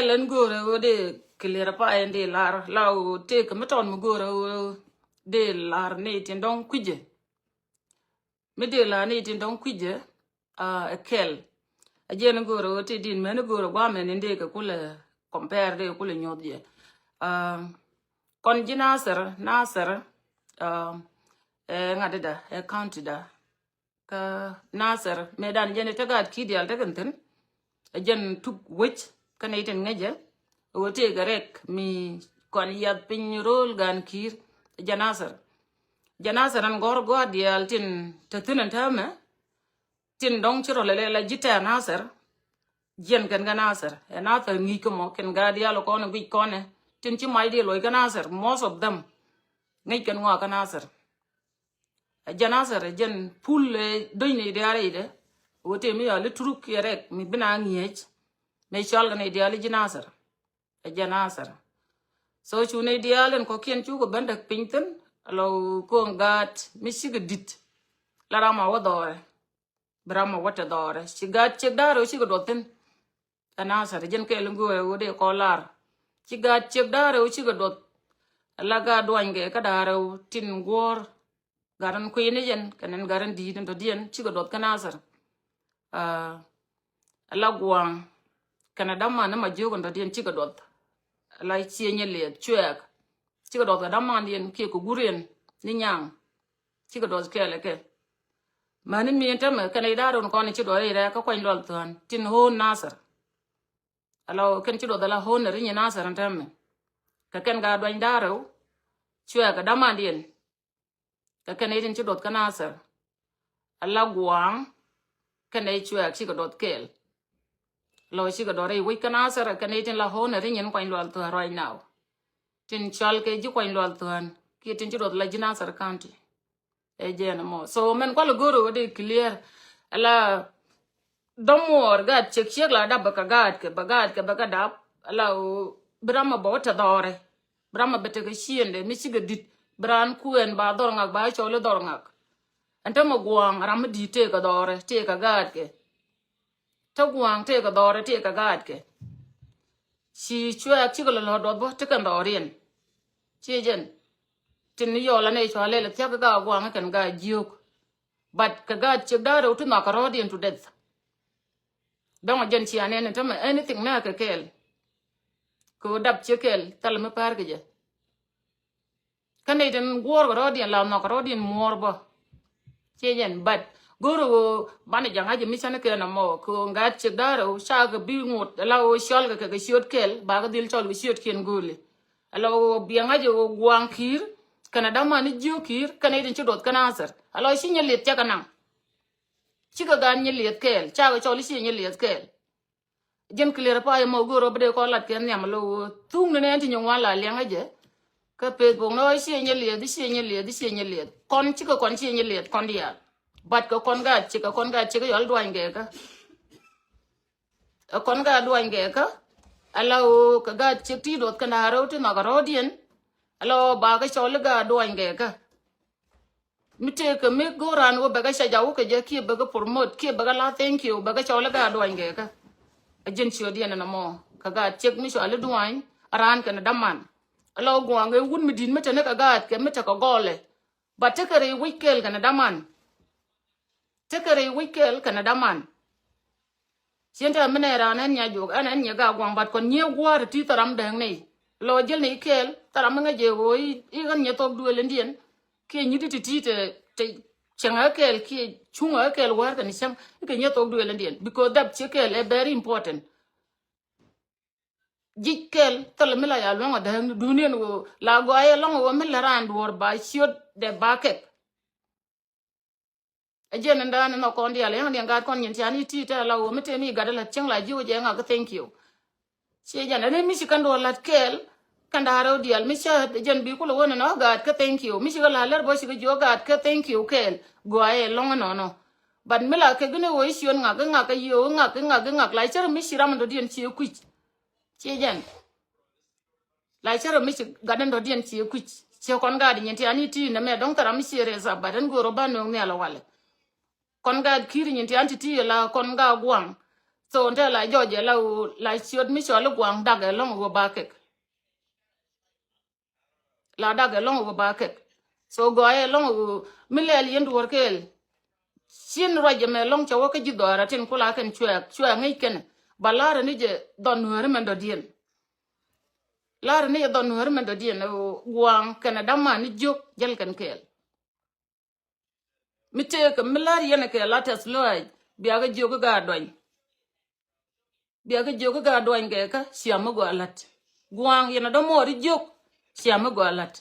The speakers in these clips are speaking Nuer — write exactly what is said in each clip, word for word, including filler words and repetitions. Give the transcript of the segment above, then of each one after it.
Lɛn go̱o̱rɛ ɣöö dee clear pa ɛn dee lar la ɣöö tëëk mi tɔn mi go̱o̱rɛ ɣöö dee lar ni tin dɔ̱ŋ kui̱cɛ. Mi dee lar ni tin dɔ̱ŋ kui̱cɛ ɛ kɛl. A jiɛn go̱o̱rɛ ɣöö ti din mɛn go̱o̱rɛ guamɛn in dee kɛ kulɛ compare dee kulɛ nyuɔth jɛ. Kɔn ji̱ Nasir, Nasir ɛ ŋa̱t dida ɛ county da. Kä Nasir mëë dan jɛn i̱ te gaat ki̱i̱ diaal tekɛn thi̱n. Ɛ jɛn tuk wec kä nɛy tin ŋäcɛ. Ɛ wä tëëkɛ rɛk mi kɔn yath piny ro̱o̱l gaan ki̱i̱r. Ɛ jɛn Nasir. Jɛn Nasir ɛn gɔ̱r gɔaa diaal tin te thi̱n ɛn täämɛ. Tin dɔ̱ŋ ci rɔl ɛ lɛ la ji̱ tɛ̈r Nasir. Jiɛn kɛn kä Nasir. Ɛ Nasir ŋi̱i̱c kä mɔ kɛn gaat diaal kɔn ɛ guic kɔn ɛ. Tin ci mac di loc kä Nasir. Most of them. Ŋäc kɛn ŋɔak kä Nasir. Ɛ jɛn Nasir ɛ jɛn pul ɛ do̱ny ni diaal rɛydɛ. Wä tëë mi yɔal i̱ turuk kiɛ rɛk mi bi na ŋi̱eec. Mëë cɔal kɛ ni diaal i̱ ji̱ Nasir. Ɛ jɛn Nasir. So cu ni diaal in kɔkiɛn cukɛ ben däk piny thi̱n. Lɔ ko̱o̱ŋ gaat mi cikɛ di̱t. La ram a wä dhɔrɛ. Bi ram a wä te dhɔrɛ. Ci gaat ciek da̱rɛ wä cikɛ duɔth thi̱n. Ɛ Nasir jɛn kɛɛl in go̱o̱rɛ wä dee kɔ lar. Ci gaat ciek da̱rɛ wä cikɛ duɔth. La gaat duany kɛ kä da̱rɛ wä tin guɔ̱ɔ̱r. Gat in kui̱ni jɛn kɛn in gat in di̱i̱t in dɔ̱diɛn cikɛ duɔth kä Nasir. Aa, la gua̱a̱ŋ kɛnɛ daman ni ma jiök in dɔ̱diɛn cikɛ duɔth. La cieny in liɛth cuɛɛk cikɛ duɔth kɛ damandiɛn kiɛ kɛ guriɛn ni nyaŋ. Cikɛ duɔth kɛɛl kɛ. Mäni mi̱i̱n tämɛ kɛnɛ i̱ da̱rɛ wun kɔn in ci duɔth i̱ rɛɛ kä kuany lual thua̱a̱n tin ho̱o̱n Nasir. Ala kɛn ci duɔth ala ho̱o̱n in ri nyi Nasir in tämɛ. Kɛ kɛn gaa duany da̱rɛ wä cuɛɛk kɛ damandiɛn. Kɛ kɛn itin ci duɔth kä Nasir. Ala gua̱a̱ŋ kɛn i̱ cuɛɛk cikɛ duɔth kɛɛl. Lɔ cikɛ duɔth rɛy wec kä Nasir kɛn itin la ho̱o̱n ɛ ri nyin kuany lual thua̱a̱n right now. Tin cɔal kɛ ji̱ kuany lual thua̱a̱n kiɛ tin ci duɔth la ji̱ Nasir County. Ɛ jɛn ɛmɔ. So mɛn kual go̱o̱r ɛ wä dee clear. Ala dɔ̱muɔɔr gaat ciek ciek la dap bɛ kɛ gaat kɛ bɛ gaat kɛ bɛ kɛ dap. Ala ɣöö bi ram ɛ bɛ wä te dhɔrɛ. Bi ram ɛ bɛ tekɛ ciëndɛ mi cikɛ di̱t. Bi raan kuɛn ba dhɔr ŋak ba cɔl i̱ dhɔr ŋak. Ɛn te mɛ gua̱a̱ŋ ram mi di̱t tëëkɛ dhɔrɛ tëëkɛ gaatkɛ. Te gua̱a̱ŋ tëëkɛ dhɔrɛ tëëkɛ gaatkɛ. Ci cuɛɛk cikɛ lɔ lɔ duɔth bä tekɛ dhɔriɛn. Ci jɛn. Tin ni yɔl anɛ cua lɛl thia̱k gaa gua̱a̱ŋ kɛn gaa jiök. But kɛ gaat ciek da̱rɛ wä ti nhɔakɛ rɔ̱diɛn to death. Dɔ̱ŋ a jɛn cia nɛn in tämɛ anything nɛ kɛ kɛɛl. Kɛ ɣöö dap ciek kɛɛl thal mi pa̱a̱r kɛ jɛ. Kä nɛy tin guɔ̱ɔ̱r kɛ rɔ̱diɛn la nhɔk kɛ rɔ̱diɛn muɔ̱ɔ̱r bä. Ciɛ jɛn but go̱o̱r ɣöö banɛ ja̱ŋ a jɛ mi cän kɛ nɔmɔ kɛ ɣöö ŋa̱a̱t ciek da̱a̱r ɣöö ca kɛ bi ŋot la ɣöö cɔl kɛ kɛ kɛ ciöt kɛl ba kɛ dhil cɔl kɛ ciöt kiɛn gööli. Ala ɣöö biɛŋ a jɛ ɣöö gua̱a̱ŋ ki̱i̱r kɛnɛ da̱ŋ man ni jiök ki̱i̱r kɛnɛ nɛy tin ci duɔth kɛn answer. Ala ɣöö ci nyɛ lieth cɛ kɛ naŋ. Cikɛ gaat nyɛ lieth kɛɛl ca kɛ cɔl i̱ ciɛ nyɛ lieth kɛɛl. Jɛn clear pa yɛ mɔ go̱o̱r ɔ bi dee kɔn lat kɛ nhiam lo. Thuk ni nɛn ti nyɛ ŋuan la liɛŋ ɛ jɛ. Kä peth bok ni ɔ ciɛ nyɛ lieth, ciɛ nyɛ lieth, ciɛ nyɛ lieth. Kɔn cikɛ kɔn ciɛ nyɛ lieth kɔn diaal. But kɛ kɔn gaat cikɛ kɔn gaat cikɛ yɔl duany gɛɛ kä. Ɛ kɔn gaat duany gɛɛ kä. Ala ɣöö kɛ gaat cik ti duɔth kɛn a rɛw ti nhɔk a rɔ̱diɛn. Ala ɣöö ba kɛ cɔl i̱ gaat duany gɛɛ kä. Mi tëëkɛ mi go̱o̱ran wä bɛ kɛ ca jaw kɛ jɛ kiɛ bɛ kɛ promote kiɛ bɛ kɛ la thank you bɛ kɛ cɔl i̱ gaat duany gɛɛ kä. A jɛn ciötdiɛn ɛn ɛmɔ kɛ gaat ciek mi cɔal i̱ duany a raan kɛn ɛ daman. Ala ɣöö gua̱a̱ŋ ɛ wut mi di̱t mi te ni kɛ gaat kɛ mi te kɛ gɔlɛ. Ba tekɛ rɛy wec kɛɛl kɛn ɛ daman. Tekɛ rɛy wec kɛɛl kɛn ɛ daman. Cien tɛ mi nɛ raan ɛn nya juɔk ɛn ɛn nyɛ ga guaŋ bat kɔn nyiee gua̱a̱r ti thäram dɛŋ nɛy. Lɔ jiël ni kɛɛl thäram mi ŋäc jɛ ɣöö i̱ ɣän nyɛ thok duëël in diɛn. Kiɛ nyi ti ti ti tɛ tɛ cäŋ ɛ kɛɛl kiɛ cuŋ ɛ kɛɛl wäär kɛn cäŋ i̱ kɛ nyɛ thok duëël in diɛn because dap ciɛ kɛɛl ɛ very important. Ji̱c kɛl thilɛ mi la ya luɔ̱ŋ a dääk ni duuniɛn ɣöö la gɔaa yɛ lɔ̱ŋ ɣöö mi lɛ raan duɔ̱ɔ̱r ba ciöt dɛ ba kɛk. A jiɛn ni daan ni nhɔk kɔn diaal yäŋ diɛn gaat kɔn nyin tian i̱ ti̱i̱ tɛn la ɣöö mi tëë mi gat a la̱t cieŋ la ji̱ wä jɛ ŋak kä thank you. Ciɛ jɛn ɛn mi ci kɛn duɔ̱ɔ̱r la̱t kɛɛl kɛn da̱a̱r rɛw diaal mi cä jɛn bi kulɛ wä ni nɔ gaat kä thank you mi ci kɛ la̱t lɛr bä ci kɛ jiök gaat kä thank you kɛɛl gɔaa yɛ lɔ̱ŋ inɔnɔ. But mi la kɛ gini ɣöö i̱ ciöt ŋak i̱ ŋak i̱ yiëë ɣöö i̱ ŋak i̱ ŋak i̱ ŋak la cär mi ci ram in dɔ̱diɛn ci kui̱c. Ciɛ jɛn. La cä rɔ mi ci gat in dɔ̱diɛn ci kui̱c. Ciɛ kɔn gaat nyin ti an i̱ ti nɛ mɛ dɔ̱ŋ thɛr ram mi ci rɛs a bat ɛn go̱o̱r ɔ ba nööŋ nhial ɔ walɛ. Kɔn gaat ki̱i̱r nyin ti an ti ti la kɔn gaat gua̱a̱ŋ. So nte la jɔɔc ɛ la ɣöö la ciöt mi cɔl i̱ gua̱a̱ŋ dak ɛlɔ̱ŋ ɣöö ba kɛk. La dak ɛlɔ̱ŋ ɣöö ba kɛk. So gɔaa ɛlɔ̱ŋ ɣöö mi lɛl yɛn duɔ̱ɔ̱r kɛɛl. Cin ruac ɛmɛ ɛlɔ̱ŋ cɛ wä kä ji̱ dhɔaara tin kula kɛn cuɛɛk cuɛɛk ŋäc kɛn. Ba la̱rä ni jɛ dhɔn nuääri mɛn dɔ̱diɛn. La̱rä ni jɛ dhɔn nuääri mɛn dɔ̱diɛn ɣöö gua̱a̱ŋ kɛnɛ daman ni jiök jäl kɛn kɛɛl. Mi tëëkɛ mi la̱r yɛn kɛ la tɛth lɔaac biakɛ jiök i̱ gaat duany. Biakɛ jiök i̱ gaat duany kɛ kä cia mi gɔaa la̱t. Gua̱a̱ŋ yɛn a dɔ̱mɔɔr i̱ jiök cia mi gɔaa la̱t.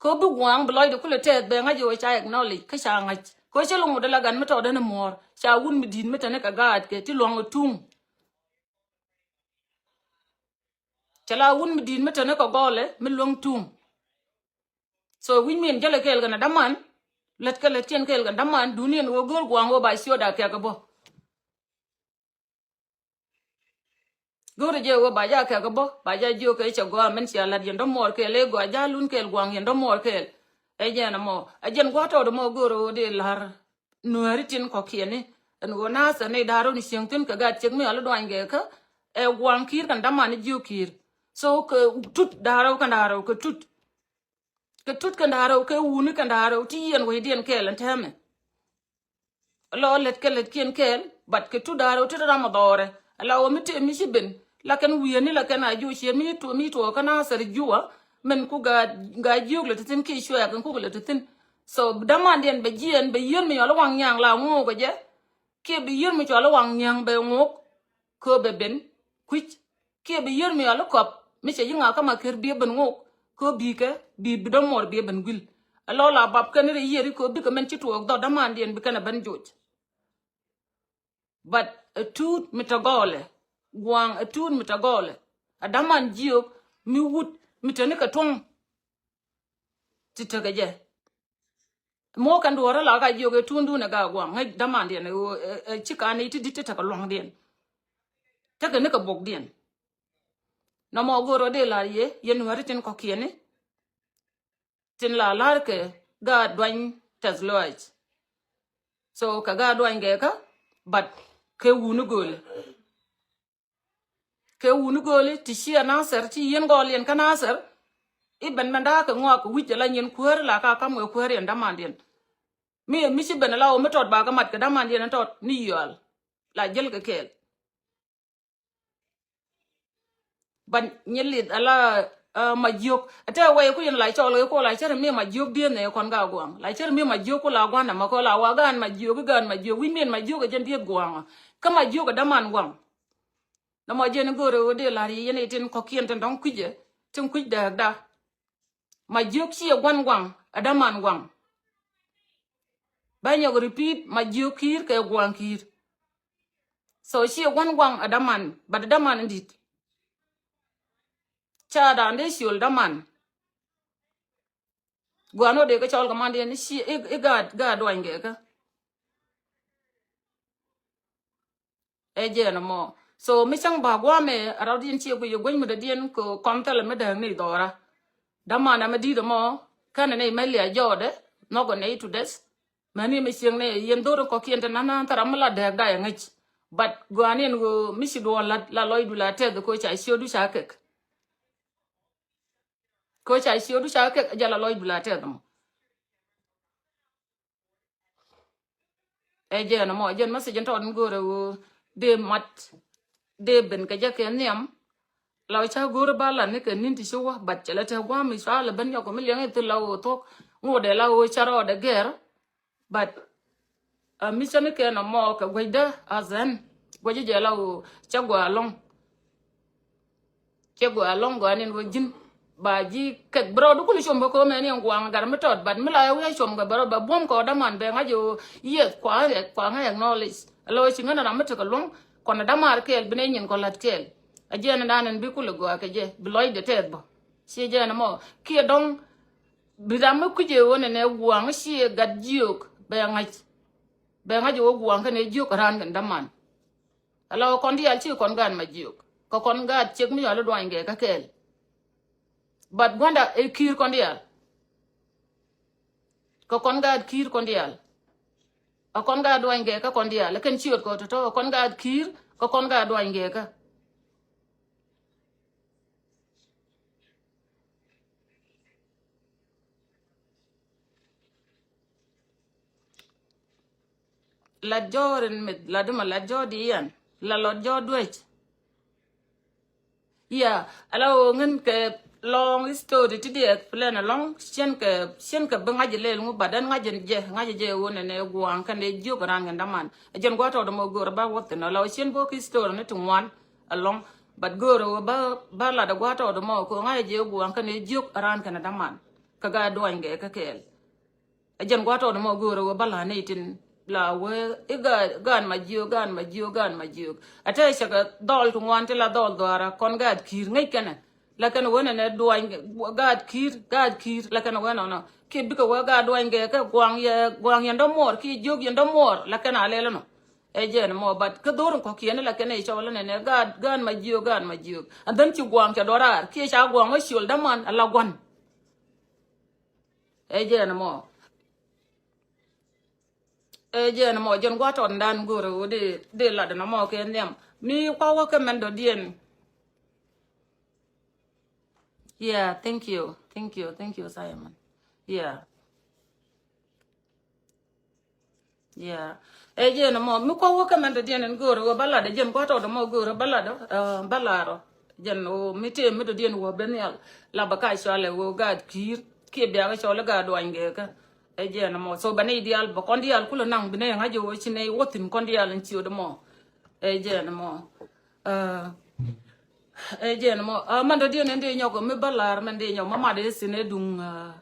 Kä bi gua̱a̱ŋ bi lɔcdɛ kulɛ tɛth bɛ ŋa̱c i̱ wä ca acknowledge kä ca ŋa̱c. Kä cä lo̱ŋ wä dee la gat mi tɔɔdɛ ni muɔ̱ɔ̱r ca wun mi di̱i̱t mi tɛni kɛ gaatkɛ ti lua̱ŋ ɛ tuŋ. Cɛ la wun mi di̱i̱t mi tɛni kɛ gɔlɛ mi luäŋ tuŋ. So wi̱c min jälɛ kɛɛl kɛn a daman. Lät kɛ lät kiɛn kɛɛl kɛn daman duniɛn ɣöö go̱o̱r gua̱a̱ŋ ɣöö ba ciöt a kɛ̈k ɛ bä. Go̱o̱r jɛ ɣöö ba ja kɛ̈k ɛ bä ba ja jiök kɛ cɛ gɔaa mɛn cia la̱t yɛn dɔ̱mɔɔr kɛɛl ɛ gɔaa ja lun kɛɛl gua̱a̱ŋ yɛn dɔ̱mɔɔr kɛɛl. Ɛ jɛn ɛmɔ ɛ jɛn gua̱a̱ tɔɔt ɛmɔ go̱o̱r ɣöö dee la̱r. Nuääri tin kɔ̱kiɛni ɛn ɣöö nathɛ ni da̱rä ni cieŋ thi̱n kɛ gat ciek mi ɣä lä duany gɛ kä ɛ gua̱a̱ŋ ki̱i̱r kɛn daman ni jiök ki̱i̱r. So kɛ tut da̱rä kɛn da̱rä kɛ tut. Kɛ tut kɛn da̱rä kɛ wuni kɛn da̱rä ti yiɛn wecdiɛn kɛɛl ɛn täämɛ. Lɔ lät kɛ lät kiɛn kɛɛl but kɛ tut da̱rä ti ram ɛ dhɔrɛ. Ala wä mi tëë mi ci ben la kɛn wi̱i̱ni la kɛn a jiök ciek mi tuɔ mi tuɔ kɛn a thɛr juwa. Mɛn ku gaa gaa jiök lɛ ti thi̱n kiɛ cuɛɛk kɛn kuk lɛ ti thi̱n. So damandiɛn bɛ jiɛn bɛ yieen mi yɔl waŋ nyaŋ la ŋo̱o̱k ɛ jɛ. Kiɛ bi yier mi cɔal i̱ waŋ nyiäŋ bɛ ŋok. Kö bɛ ben kui̱c kiɛ bi yier mi cɔal i̱ kɔp mi cɛ ji̱ ŋakä ma ker bi ben ŋok. Kö bi kɛ bi bi dämuɔr bi ben guil. Ɛ lɔ la bap kɛn ri yier i̱ kö bikɛ mɛn ci tuɔɔk dhɔt dämandiɛn bi kɛn ɛ ben joc. But ɛ tuut mi tɛ gɔɔlɛ gua̱a̱ŋ ɛ tuut mi tɛ gɔɔlɛ. Ɛ däman jiök mi wut mi teni kɛ tuɔ̱ŋ. Ti tekɛ jɛ. Mɔ kɛn duɔ̱ɔ̱rä la ka jiök ɛ tuundun ɛ ga gua̱a̱ŋ ŋäc dämandiɛn ɛ ci ka ni ti di̱t ti tekɛ lua̱ŋdiɛn. Tekɛ ni kɛ bokdiɛn. Nɔmɔ go̱o̱rä dee la̱r yɛ yɛn nuääri tin kɔ̱kiɛni. Tin la la̱r kɛ gaat duany tɛth lɔaac. So kɛ gaat duany gɛ kä but kɛ wuni gööli. Kɛ wuni gööli ti ciɛ nathɛr ti yieen gɔɔliɛn kä nathɛr. I̱ ben mɛn da̱a̱ kɛ ŋɔak kɛ wi̱c jɛ la nyin kuäär la ka kam kɛ kuäär yɛn dämandiɛn. Mi mi ci ben la wä mi tɔt ba kɛ mat kɛ dämandiɛn tɔt ni yual. La jäl kɛ kɛɛl. Ban nyi lith ala ma jiök. Ɛ tɛ wɛy ku yɛn la cɔl kɛ ku la cär mi ma jiök dieth nɛ kɔn ga guaŋ la cär mi ma jiök ku la gua̱n ama kɔ la wa gaan ma jiök i̱ gaan ma jiök wi̱c min ma jiök ɛ jɛn dieth guaŋ. Kä ma jiök ɛ däman guaŋ. Nɔmɔ jiɛn i̱ go̱o̱rɛ ɣöö dee la̱r yic yɛn i̱ tin kɔ̱kiɛn tin dɔ̱ŋ kui̱cɛ tin kui̱c dääkda. Ma jiök ciɛ gua̱n gua̱ŋ ɛ däman gua̱ŋ. Bä nyɔk repeat ma jiök ki̱i̱r kɛ gua̱ŋ ki̱i̱r. So ciɛ gua̱n gua̱ŋ ɛ däman but ɛ däman in di̱t. Ca da̱a̱n dee ciöl däman. Gua̱n wä dee kä cɔl kɛ man diɛn i̱ gaat gaat duany gɛ kä. Ɛ jɛn ɛmɔ. So mi cäŋ ba gua̱a̱mɛ a rɔ̱diɛn ciɛ guic ɛ guäny mi dɔ̱diɛn kɛ kɔn thilɛ mi dääk ni dhɔra. Dämanɛ mi di̱t ɛmɔ kɛnɛ nɛy mɛ liac jɔɔdɛ nhɔkɛ nɛy to death. Mäni mi cieŋ nɛy yɛn dho̱r in kɔ̱kiɛn te na̱n na̱n thil ram mi la dääk day ɛ ŋäc. But gua̱a̱niɛn ɣöö mi ci duɔ̱ɔ̱r la̱t la lɔcdu la tɛth kɛ ca ciötdu ca kɛk. Kɛ ca ciötdu ca kɛk jɛ la lɔcdu la tɛth ɛmɔ. Ɛ jɛn ɛmɔ jɛn message in tɔt in go̱o̱rɛ ɣöö dee mat dee ben kɛ jɛ kɛ nhiam. La wä ca go̱o̱rɛ ba lat ni kɛ ni̱n ti ci wä but cɛ lɛ te gua̱a̱m mi cua lɛ ben nyɔk kɛ mi liɛŋ i̱ thil la ɣöö thuɔ̱k ŋot dee la ɣöö ca rɔɔdɛ gɛr. But a mi cä ni kɛn ɛmɔ kɛ guecdä a dhɛn guecä jɛ la ɣöö cä gɔaa lɔ̱ŋ. Cɛ gɔaa lɔ̱ŋ gɔaa nin wä ji̱n ba ji̱ kɛk bɛ rɔɔdu kul com bä ko̱mɛ ni ɛn gua̱a̱ŋ gat mi tɔt but mi la ɛ wi̱i̱ a com kɛ bɛ rɔɔd bɛ buɔ̱m kɛ ɔ däman bɛ ŋa̱c ɣöö yieth kua ɛ kua ŋa̱c acknowledge. Ala ɣöö ci ŋän ram mi tekɛ luɔ̱ŋ kɔn ɛ dämaar kɛɛl bi nɛ nyin kɔ la̱t kɛɛl. A jiɛn ɛ dan ɛn bi kul ɛ gɔaa kɛ jɛ bi lɔcdɛ tɛth bä. Ciɛ jɛn ɛmɔ kiɛ dɔ̱ŋ bi ram mi kui̱c ɛ ɣöö nɛnɛ gua̱a̱ŋ ciɛ gat jiök bɛ ŋa̱c. Bɛ ŋa̱c ɛ ɣöö gua̱a̱ŋ kɛnɛ jiök ɛ raan kɛn däman. Ala kɔn diaal ci kɔn gaat ma jiök kɛ kɔn gaat ciek mi yɔal i̱ duany gɛ kä kɛɛl. But gua̱nda ɛ ki̱i̱r kɔn diaal. Kɛ kɔn gaat ki̱i̱r kɔn diaal. Ɛ kɔn gaat duany gɛ kä kɔn diaal ɛ kɛn ciöt kɔ tɔ̱tɔ̱ ɛ kɔn gaat ki̱i̱r. Kä kɔn ka duany gɛɛkä. Lat jɔɔr in mith, lat duma lat jɔɔr di yan. La lɔt jɔɔr duec. Ya, ala ɣöö ŋän kɛ lɔŋ history ti di explain alɔŋ, cien kɛ, cien kɛ bi ŋa̱c ilɛl ŋu, but ɛn ŋa̱c in jɛ, ŋa̱c in jɛ ɣöö nɛnɛ gua̱a̱ŋ kɛn dee jiök raan kɛn daman. Ɛ jɛn gua̱a̱ tɔɔt mɔ göörä ba wuɔth thin, ala ɣöö cien bok history ni ti ŋuan alɔŋ, but göörä ɣöö ba, ba lat ɛ gua̱a̱ tɔɔt mɔ kɛ ɣöö ŋa̱c in jɛ gua̱a̱ŋ kɛn dee jiök raan kɛn daman. Kɛ gaat duany gɛɛkä kɛɛl. Ɛ jɛn gua̱a̱ tɔɔt mɔ göörä ɣöö ba la̱r nɛy tin la wee i̱ gaat, gaat Majiök, gaat Majiök, gaat Majiök. Ɛ te cɛ kɛ dhɔl ti ŋuan ti la dhɔl dhɔaara kɔn gaat Ki̱i̱r ŋäc kɛnɛ. La kɛn ɣöö nɛnɛ duany gaat Ki̱i̱r, gaat Ki̱i̱r, la kɛn ɣöö nɔnɔ. Kiɛ bikɛ wee gaat duany gɛɛkä gua̱a̱ŋ yɛ, gua̱a̱ŋ yɛn dɔ̱muɔɔr, kiɛ jiök yɛn dɔ̱muɔɔr, la kɛn a lɛl ɛnɔ. Ɛ jɛn mɔ, but kä dho̱r in kɔ̱kiɛn la kɛn ɛ cɔl ɛnɛnɛ gaat, gaat Majiök, gaat Majiök. And then ci gua̱a̱ŋ cɛ duɔ̱r raar, kiɛ ca gua̱a̱ŋ wä ciöl däman ala gua̱n. Ɛ jɛn ɛmɔ. Ɛ jɛn ɛmɔ, jɛn gua̱a̱ tɔt in dan go̱o̱rɛ ɣöö dee, dee lat ɛn ɛmɔ kɛ nhiam. Mi kua wä kɛ mɛn dɔ̱diɛn. Yeah, thank you. Thank you. Thank you, Simon. Yeah. Yeah. Ɛ jɛn ɛmɔ, mi kua wä kɛ mɛn dɔ̱diɛn in go̱o̱rɛ ɣöö ba lat ɛ jɛn gua̱a̱ tɔt ɛmɔ go̱o̱rɛ ba lat ɔ, eh, ba lar ɔ. Jɛn ɣöö mi tëë mi dɔ̱diɛn wä ben nhial. La bɛ ka cɔal ɛ ɣöö gaat Ki̱i̱r. Kiɛ bia kɛ cɔl ɛ gaat duany gɛɛkä. Ɛ jɛn ɛmɔ. So bɛ nɛy diaal bɛ kɔn diaal kulɛ naŋ bi nɛy ŋa̱c ɛ ɣöö ci nɛy wä thi̱n kɔn diaal in ciöt ɛmɔ. Ɛ jɛn ɛmɔ. Eh, ɛ jɛn ɛmɔ. Ah, mɛn dɔ̱diɛn in dee nyɔk mi bä la̱r mɛn dee nyɔk mi mat ɛ thi̱n ɛ duŋ, ah,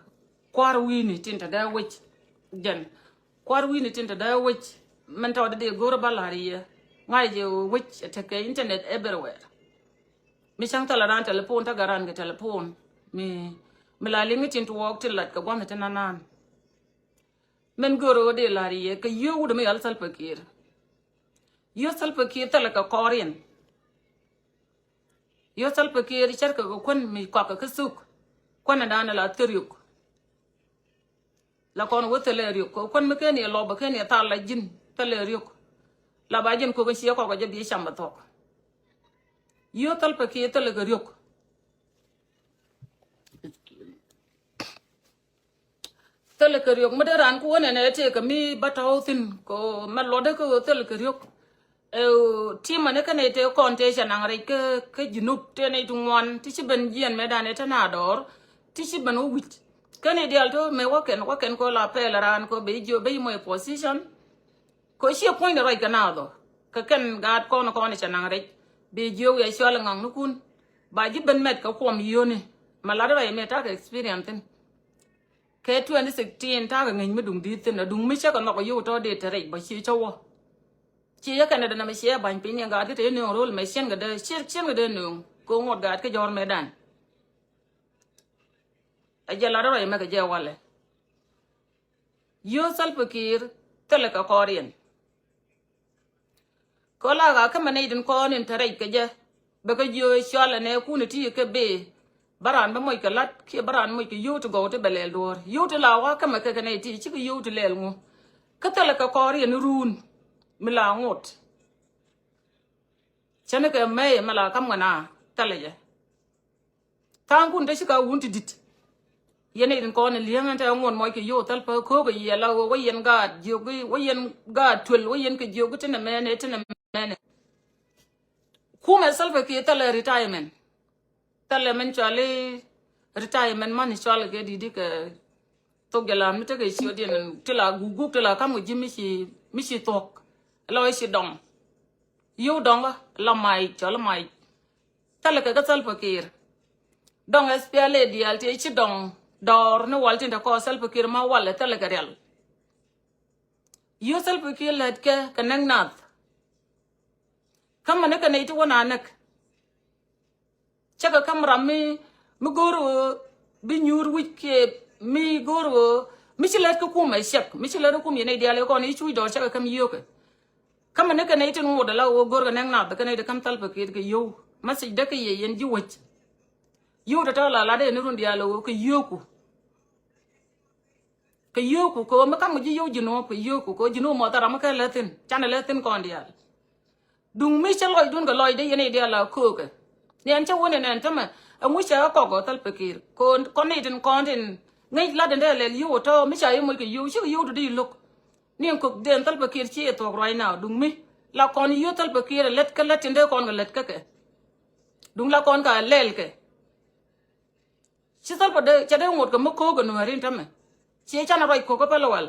kua̱r wi̱i̱ni tin te dee wec. Jɛn. Kua̱r wi̱i̱ni tin te dee wec. Mɛn tɔɔt dee go̱o̱r bä la̱r yɛ. Ŋa̱c jɛ wec ɛ tekɛ internet everywhere. Mi cäŋ thilɛ raan telephone, tekɛ raan kɛ telephone. Mi, mi la liŋi tin tuɔɔk tin lat kɛ gua̱nh tin anan. Mɛn göörä ɣöö dee la̱r yɛ kɛ yio̱w wut mi yal Salva Kiir. Yio̱w Salva Kiir thilɛ kɛ kɔɔriɛn. Yio̱w Salva Kiir cärkɛ kɛ kuän mi kɔakɛ kä thuk. Kuän ɛ da̱a̱n la thil riök. La kɔn wä thilɛ riök. Kɛ kuän mi ken yɛ lɔp ɛ ken yɛ thal la ji̱n thilɛ riök. La ba ji̱n kok in ciɛ kɔk ɛ jɛ bi cam bɛ thɔk. Yio̱w Salva Kiir thilɛ kɛ riök. Thilɛ kɛ riök mi dee raan ku wä nɛnɛ tëë kɛ mi bä tɔ̱w thi̱n kɛ mɛ luɔtdä kä ɣöö thilɛ kɛ riök. Ɛ, ti mɛn kɛn ɛ tëë kɔn tëë cɛ naŋ rɛc kä, kä Junub tëë nɛy ti ŋuan ti ci ben jiɛn mɛ dan ɛ te na dɔɔr ti ci ben wä wi̱c. Kɛn ɛ diaal tɔ̱ mɛ wä kɛn, wä kɛn kɛ la pɛl raan kɛ ben jiö ben mɔ ɛ position. Kɛ ciɛ puɔ̱nydɛ ruac kɛ naath ɔ. Kɛ kɛn gaat kɔn kɔn cɛ naŋ rɛc. Bi jiök yɛ cɔl ŋaŋnikun. Ba ji̱ ben mɛt kɛ kuɔm yio̱ni. Mɛ lat ruac mɛ takɛ experience thi̱n. Kɛ twenty sixteen takɛ ŋäc mi duŋ di̱i̱t thi̱n a duŋ mi cä kɛ nhɔk a yio̱w tɔ̱ dee te rɛc bä cië cä wä. Cië yä kɛn dee nɛmɛ ciɛ ba̱ny piny ni gaat kä te nööŋ ro̱l mɛ cienkɛ dee, cienkɛ dee nööŋ. Kɛ ŋuɔt gaat kä jɔ̱ɔ̱r mɛ dan. Ɛ jɛ lat ruac mɛ kɛ jɛ walɛ. Yio̱w Salva Kiir thilɛ kɛ kɔɔriɛn. Kɛ la ɣa̱ kä mɛ nɛy tin kɔn in te rɛc kɛ jɛ. Bɛ kɛ jiö cɔal ɛ nɛ kun ti kɛ bee. Bä raan bä moc kɛ la̱t kiɛ bä raan moc kɛ yio̱w ti gɔw ti bɛ lɛl duɔ̱ɔ̱r. Yio̱w ti la ɣa̱ kä mɛ kɛ kɛ nɛy ti cikɛ yio̱w ti lɛl ŋu. Kä thilɛ kɛ kɔɔriɛn run mi la ŋot. Cänikɛ mɛy mɛ la ka̱m ŋɛ na thilɛ jɛ. Tha̱a̱ŋkun te ci ka wun ti di̱t. Yɛn i̱ rin kɔn in li̱eŋ ɛn te ŋuɔ̱n mɔc kɛ yio̱w thäl pä köökɛ yiɛl la ɣöö wä yɛn gaat jiök i̱ wä yɛn gaat tuel wä yɛn kɛ jiök i̱ tinɛ mɛnɛ tinɛ mɛnɛ. Kumɛ Salva Kiir thilɛ retirement. Thilɛ mɛn cuali retirement mani cuali kɛ di̱t i̱ kɛ thok jɛ la mi tekɛ ciötdiɛn ti la guk guk ti la ka̱m kɛ ji̱ mi ci mi ci thuɔ̱k. La wä ci dɔŋ. Yio̱w dɔŋä la mac cɔl mac. Thilɛ kɛ kä Salva Kiir. Dɔŋ S P L A diaal ti ci dɔŋ dɔɔr ni wal tin te kɔɔr Salva Kiir ma walɛ thilɛ kɛ rial. Yio̱w Salva Kiir lät kɛ kɛ näk nath. Kä mɛni kɛ nɛy ti wä na näk. Cä kɛ käm ram mi, mi go̱o̱r ɣöö bi nyuur wi̱c kiɛ mi go̱o̱r ɣöö mi ci lät kä kumɛ ciɛk, mi ci lät kä kum yɛn nɛy diaal ɛ kɔn i̱ cuc dɔɔr cä kɛ käm yio̱o̱kɛ. Kä mɛni kɛ nɛy tin ŋot ala ɣöö go̱o̱r kɛ näk nath kɛ nɛy ti käm Salva Kiir kɛ yio̱w. Message däk kɛ yɛ yɛn ji̱ wec. Yio̱w tɔ̱tɔ̱ la lat ɛn run diaal ɣöö kɛ yio̱o̱ku. Kɛ yio̱o̱ku kɛ ɣöö mi ka̱m kɛ ji̱ yio̱w Junub kɛ yio̱o̱ku kɛ ɣöö Junub mɔ thil ram mi kɛ lät thi̱n canɛ lät thi̱n kɔn diaal. Duŋ mi cä lɔcdun kɛ lɔcdä yɛn i̱ diaal a köökɛ. Niɛn cä wä ni nɛn tämɛ ɛŋu cɛ ɣä kɔk ɔ Salva Kiir. Kɔn kɔn ni tin kɔn tin ŋäc lat in dee lɛl yio̱w ɔ tɔ̱ mi ca yi moc kɛ yio̱w cikɛ yio̱w ti di lo̱k. Ni in kökden Salva Kiir ci ɛ thuɔ̱k right now duŋ mi la kɔn yio̱w Salva Kiir ɛ lät kä lät tin dee kɔn kɛ lät kä kɛ. Duŋ la kɔn ka lɛl kɛ. Ci Salva dee cɛ dee ŋot kɛ mi köök kɛ nuääri in tämɛ. Ci ɛ canɛ ruac köök kä pɛl wal.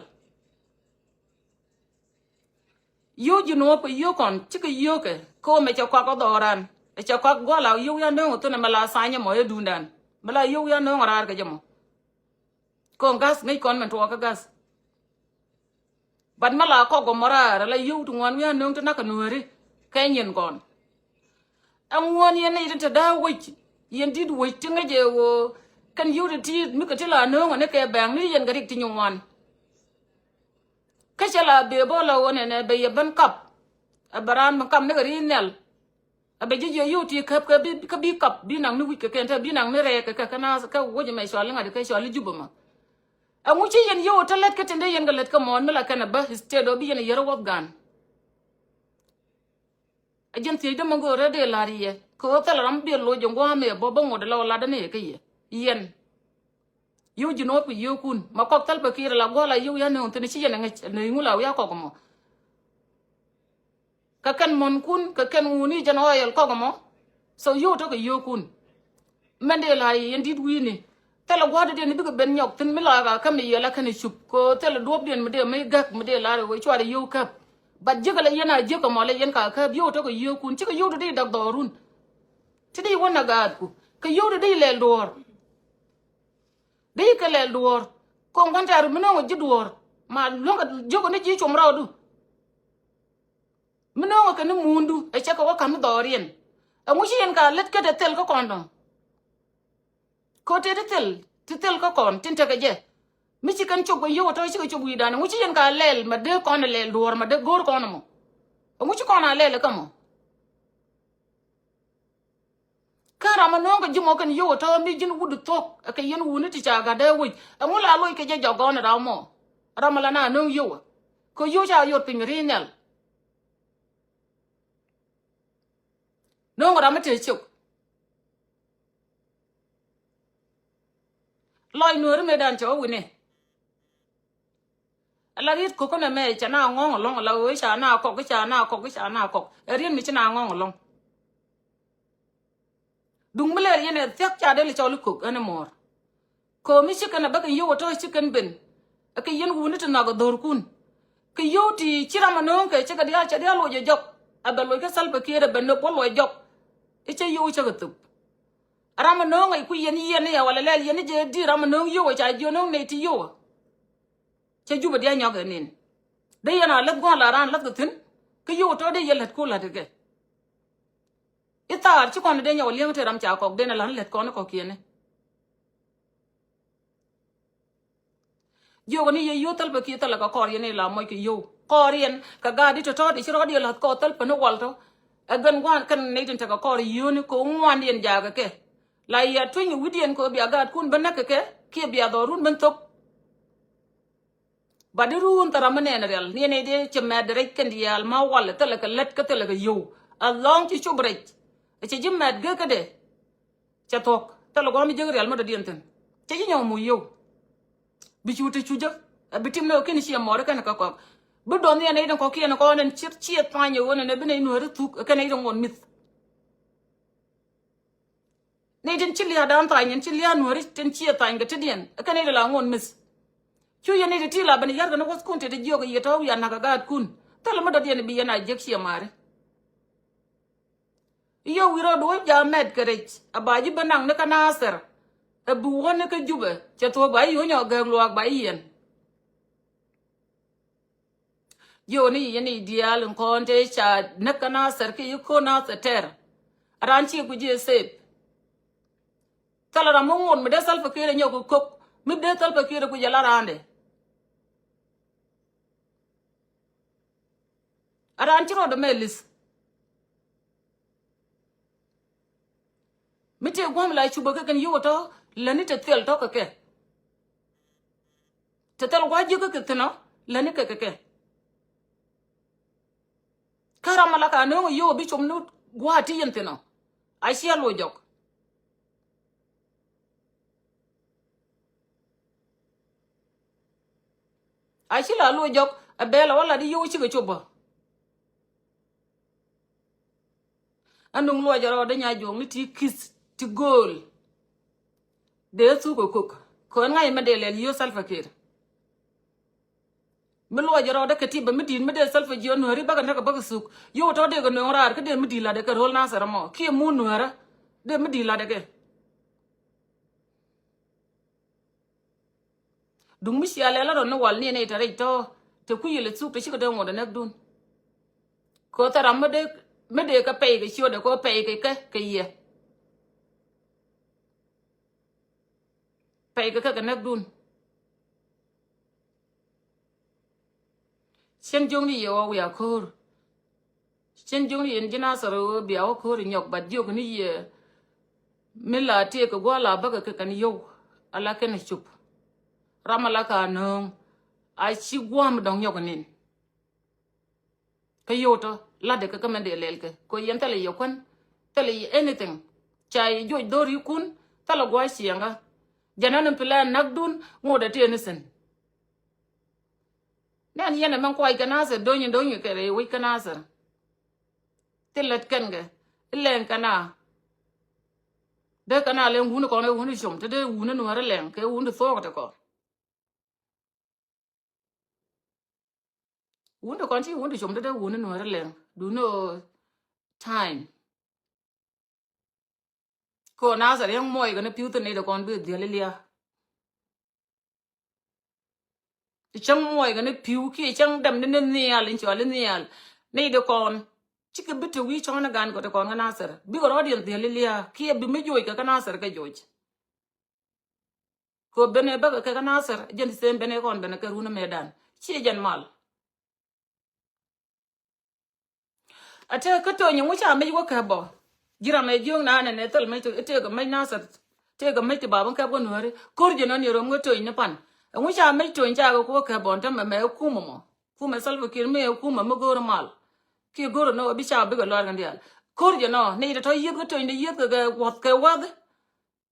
Yio̱w ji̱ nuɔ̱ɔ̱p kɛ yio̱w kɔn cikɛ yio̱w kɛ kɛ ɣöö mɛ cɛ kuak kä dhɔɔran. Ɛ cɛ kuak gua̱l a yio̱w ya nööŋ ɛ thunɛ mɛ la thany ɛmɔ ɛ duundan mɛ la yio̱w ya nööŋ ɛ raar kɛ jɛ mɔ. Kɔn ga̱th ŋäc kɔn mɛn tuɔɔk kä ga̱th. Bat mɛ la kɔk gɔmɔ raar ɛ la yio̱w ti ŋuan wi̱i̱ a nööŋ ti nak kɛ nuääri kɛ nyin kɔn. Ɛŋuɔ̱n yɛn nɛy tin te da̱a̱ wec yɛn di̱t wec ti ŋäc ɛ ɣöö kɛn yio̱w ti ti̱i̱t mi kɛ ti la nööŋ ɛ ni kɛ bɛ̈ɛ̈ŋ ni yɛn kɛ rik ti nyin ŋuan. Kä cɛ la bee bä la ɣöö nɛnɛ bɛ yɛ ben kap. Ɛ bɛ raan ben kap ni kɛ ri nhial. Ɛ bɛ ji̱ jiɛ yio̱w ti käp kä bi, kä bi kap bi naŋ ni wi̱c kɛ kɛn te bi naŋ ni rɛɛk kɛ kɛ kɛ na kä wec mɛ cɔal iŋa̱t kɛ cɔal i̱ Jubɛ mɔ. Ɛŋu ci yɛn yio̱w te lät kä tin dee yɛn kɛ lät kä mɔɔn mi la kɛn ɛ bä instead ɔ bi yɛn ɛ yɛr ɛ wuɔth gan. Ɛ jɛn thiecdä mi go̱o̱rä dee la̱r yɛ kɛ ɣöö thilɛ ram bi loc jɛ gua̱a̱m yɛ bä bä ŋot ɛ la ɣöö latdä ni yɛ kä yɛ yɛn. Yio̱w ji̱ nuɔ̱ɔ̱p kɛ yio̱wkun ma kɔk Salva Kiir la gua̱a̱l a yio̱w ya nööŋ thi̱n ci yɛn ɛ ŋäc nööŋ ŋu la wi̱i̱ a kɔk ɛmɔ. Kɛ kɛn muɔ̱nkun kɛ kɛn ŋuni jɛn oil kɔk ɛmɔ. So yio̱w tɔ̱ kɛ yio̱wkun. Mɛn dee la yɛn di̱t wi̱i̱ni. Thilɛ gua̱a̱r dee ni bikɛ ben nyɔk thi̱n mi la ka käm yɛ la kɛn cup kɛ thilɛ duɔ̱ɔ̱pdiɛn mi dee mi gäk mi dee la rɛ wee cuarɛ yio̱w käp. But ji̱kɛ la yɛn a ji̱kɛ mɔ la yɛn ka käp yio̱w tɔ̱ kɛ yio̱wkun cikɛ yio̱w dee dee dak dhɔrun. Ti dee wä na gaatku kɛ yio̱w dee dee lɛl duɔ̱ɔ̱r. Dee kɛ lɛl duɔ̱ɔ̱r kɔn gua̱n tɛ̈r mi nööŋ ji̱ duɔ̱ɔ̱r ma luäŋkɛ ji̱kɛ ni ji̱ com rɔɔdu. Mi nööŋɛ kɛ ni muundu ɛ cɛ kɛ wä ka̱m ni dhɔɔriɛn. Ɛŋu ci yɛn ka lät kä te thil kä kɔn dɔ̱ŋ. Ko̱ te ti thil ti thil kä kɔn tin tekɛ jɛ. Mi ci kɛn cop kɛ yio̱w ɛ tɔ̱ cikɛ cop wi̱i̱dan ɛŋu ci yɛn ka lɛl ma dee kɔn ɛ lɛl duɔ̱ɔ̱r ma dee go̱o̱r kɔn ɛmɔ. Ɛŋu ci kɔn a lɛl ɛ kä mɔ. Kä ram a nööŋ kɛ ji̱ mɔ kɛn yio̱w ɛ tɔ̱ mi ji̱n wut thuɔ̱k ɛ kɛ yɛn wuni ti ca gat dee wi̱c ɛŋu la loc kɛ jɛ jɔk gɔ̱ɔ̱n ɛ ram mɔ. Ram a la na nööŋ yio̱w ɛ kɛ yio̱w ca yot piny ri nhial. Nööŋ ram mi te cök. Lɔc nuääri mëëdan cɛ wä wi̱ni. Ala riet ko̱k kä nɛmɛ cɛ na ŋɔ̱ŋ ɛlɔ̱ŋ ala ɣöö ca na kɔk ca na kɔk ca na kɔk. Ɛ riet mi ci na ŋɔ̱ŋ ɛlɔ̱ŋ. Duŋ mi lɛr yɛn ɛ thia̱k ca dee lɛ cɔl i̱ ko̱k ɛn ɛ mɔɔr. Ko̱mi ci kɛn ɛ bä kɛ yio̱w ɛ tɔ̱ ci kɛn ben. Ɛ kɛ yɛn wuni ti nhɔk ɛ dho̱rkun. Kɛ yio̱w ti ci ram ɛ nööŋ kɛ ci kɛ diaal cɛ diaal loc ɛ jɔk. Ɛ bɛ loc kä Salva Kiir ɛ bɛ nöp wä loc jɔk. I̱ cɛ yio̱w cä kɛ thöp. Ram ɛ nööŋ ɛ ku yɛn yɛn i̱ ɛ wala lɛl yɛn i̱ jɛ di ram ɛ nööŋ yio̱w ɛ ca jiö nööŋ nɛy ti yio̱w ɛ. Cɛ Jubɛ diaal nyɔk ɛ nin. Dee yɛn a läth gua̱a̱n la raan läth kɛ thi̱n. Kä yio̱w ɛ tɔ̱ dee yɛ lät ku la̱t kɛ. I̱ thaar ci kɔn dee nyɔk li̱eŋ te ram ca kɔk den a la̱n lät kɔn kɔkiɛni. Jiök ni yɛ yio̱w Salva Kiir thilɛ kɛ kɔr yɛn i̱ la mɔc kɛ yio̱w kɔr yɛn kɛ gaat di tɔ̱tɔ̱ di ci rɔɔd yɛ la̱th kɔr Salva ni wal tɔ̱. Ɛ gɛn gua̱a̱n kɛn nɛy tin tekɛ kɔr yio̱wni kɛ ŋuan yɛn jaakɛ kɛ la yɛ tueny wi̱cdiɛn kɛ bia gaatkun ben näk kɛ kɛ kiɛ bia dhɔrun ben thop. Ba di ruun thara mi nɛn rial ni nɛy di cɛ mɛt di rɛc kɛn diaal ma wal thilɛ kɛ lät kä thilɛ kɛ yio̱w. Alɔŋ ci cop rɛc cɛ ji̱ mɛt gekädɛ. Cɛ thuɔ̱k thilɛ gua̱a̱m mi jek rial mi dɔ̱diɛn thi̱n. Cɛ ji̱ nyɔk mu yio̱w. Bi cu ti cu jek ɛ bi tim ni kɛ kɛn ciɛ mɔri kɛn kä kɔk. Bi dɔn ni nɛy di kɔkiɛn kɔn ɛn ci ciɛ thany ɛ ɣöö nɛn ɛ bi nɛy nuääri thuk ɛ kɛn nɛy di ŋuɔn mi̱th. Ni tin ci lia̱a̱ dan thany in ci lia̱a̱ nuääri tin ci thany kɛ ti diɛn ɛ kɛn ni la ŋuɔn mi̱th. Cu yɛn ni ti ti la ben yar kɛ ni wäth kun ti ti jiök yɛ tɔ̱ wi̱i̱ a nak ɛ gaat kun. Thilɛ mi dɔ̱diɛn bi yɛn a jiäk ciɛ mari. Yɛ wi̱i̱ rɔɔd wä ja mɛt kɛ rɛc a ba ji̱ ben naŋ ni kä Nathɛr. Ɛ bi wä ni kä Jubɛ cɛ thuɔ̱k ba ji̱ yio̱w nyɔk gääk luaak ba ji̱ yɛn. Jiök ni yɛn i̱ diaal in kɔn te ca näk kä Nathɛr kiɛ yi ko̱n Nathɛr tɛr. A raan ci guic i̱ sep. Thilɛ ram mi ŋot mi dee Salva Kiir ɛ nyɔk kɛ ko̱k mi dee Salva Kiir ɛ guic ɛ la raandɛ. A raan ci rɔɔdɛ mɛ li̱th. Mi tëë gua̱a̱m la cupä kɛ kɛn yio̱w tɔ̱ läni te thil tɔ̱ kɛ kɛ. Te thil gua̱a̱ jiäkä kɛ thi̱n ɔ läni kɛ kɛ kɛ. Kä ram ala ka nööŋ yio̱w bi com ni gua̱a̱th ti yɛn thi̱n ɔ. A cia lo̱c jɔk. A ci la lo̱c jɔk, a bɛl a wä lat i̱ yio̱w cikɛ cop bä. Ɛn duŋ luɔcɛ rɔɔdɛ nya juɔ̱ɔ̱ŋni ti ki̱th ti gööl. Dee thuk ɛ kök kɛ ɣän ŋa̱c mɛ dee lɛl yio̱w Salva Kiir. Mi luɔcɛ rɔɔdɛ kɛ ti bä mi di̱i̱t mi dee Salva jiɔn nuääri bäkɛ näk ɛ bäkɛ thuk. Yio̱w tɔ̱ dee kɛ nööŋ raar kä dee mi di̱i̱t latdɛ kɛ ro̱l Nasir ɛmɔ kiɛ mun nuäärä. Dee mi di̱i̱t latdɛ kɛ. Duŋ mi cia lɛl a rɔ ni wal ni nɛy te rɛc tɔ̱ te kui̱ yɛl ɛ thuk te cikɛ dee ŋot ɛ näkdun. Kɛ ɣöö thil ram mi dee, mi dee kɛ pɛy kɛ ciötdɛ kɛ ɣöö pɛy kɛ kɛ kɛ yɛ. Pɛy kɛ kɛ kɛ näkdun. Cien jiökni yɛ ɣɔw ya ko̱o̱r. Cien jiökni yɛn ji̱ Nasir ɣöö bia wä ko̱o̱r inyɔk, but jiökni yɛ mi la tëëk kɛ gua̱a̱th la bäkɛ kɛ kɛn yio̱w ala kɛn cop. Ram ala ka nööŋ a ci gua̱a̱m dɔ̱ŋ nyɔk nin. Kä yio̱w tɔ̱ latdɛ kɛ kä mɛn dee lɛl kɛ kɛ yɛn thilɛ yɛ kuän, thilɛ yɛ anything. Ca yɛ joc dho̱r yikun, thilɛ gua̱a̱c ciɛŋä. Jɛn ɛn plan näkdun ŋotdɛ ti anything. Nɛn yɛn ɛmɛn kuac kä Nasir do̱ny do̱ny kɛ rɛy wec kä Nasir. Thil lät kɛn kɛ ilɛŋ kɛn a dee kɛn a lɛŋ wun kɔn ɛ wun com te dee wun nuäärä lɛŋ kɛ wun ti thuɔɔk te kɔn. Wun ti kɔn ci wun ti com te dee wun nuäärä lɛŋ du no time. Kɛ ɣöö Nasir yäŋ muɔc kɛ ni pi̱w thin nɛy ti kɔn bi dhiel ilia. Cäŋ muɔc kɛ ni pi̱w kiɛ cäŋ dɛm ni ni nhial in cɔal in nhial. Nɛy ti kɔn cikɛ bi te wi̱i̱ cɔ̱ŋ ni gan kɛ ti kɔn kä Nasir bikɛ rɔɔdiɛn dhiel ilia kiɛ bi mi joc kɛ kä Nasir kɛ joc. Kɛ ɣöö ben ɛ bäkɛ kɛ kä Nasir jɛn ti them ben ɛ kɔn ben ɛ kɛ run ɛ mɛtdan ciɛ jɛn mal. A tëë kä Tony ŋu ca mec wä kɛ bɔ. Ji̱ ram ɛ jiöŋ na nɛn ɛ thil mec Tony, tëë kɛ mec Nasir, tëë kɛ mec ti bap in kɛp wä nuääri. Ko̱r jɛ nɔn yɛ rom kä Tony ni pan. Ɛ ŋu ca mec Tony ca kɛ kuɔ kɛ bɔ, tämɛ mɛ ɛ kumɛ mɔ. Kumɛ Salva Kiir mi ɛ kumɛ mi go̱o̱r mal. Kiɛ go̱o̱r nɔ bi ca bikɛ lɔr kɛn diaal. Ko̱r jɛ nɔ, ni tɔ̱ yieth kä Tony ni yieth kɛ kɛ wuɔth kɛ wäth.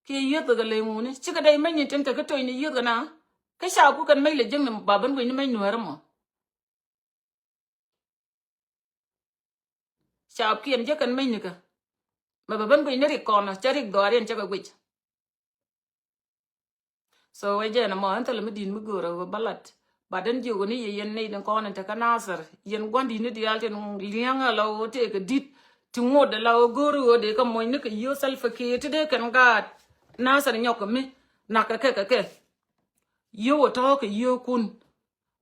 Kiɛ yieth kɛ ley ŋuni. Cikɛ dɛy mec ni tin te kä Tony ni yieth kɛ na. Kä ca ku kɛn mec lɛ jiäkni bap in guic ni mec nuääri mɔ. Caapkiɛn jɛ kɛn mecnikä. Mɛ bɛ ben guic ni rik kɔn cɛ rik dhɔaariɛn cɛ kɛ guic. So wee jɛn ɛmɔ ɛn thilɛ mi di̱i̱t mi göörä wee bä lat. But ɛn jiök ni yɛ yɛn nɛy ni kɔn in te kä Nasir yɛn gua̱n di̱i̱t ni diaal tin li̱eŋ ala wee tëëkɛ di̱t ti ŋot ala wee go̱o̱r wee dee kɛ moc ni kɛ yio̱w Salva Kiir ti dee kɛn gaat Nasir nyɔk kɛ mi nak kɛ kɛ kɛ kɛ. Yio̱w ɛ tɔ̱ kɛ yio̱wkun.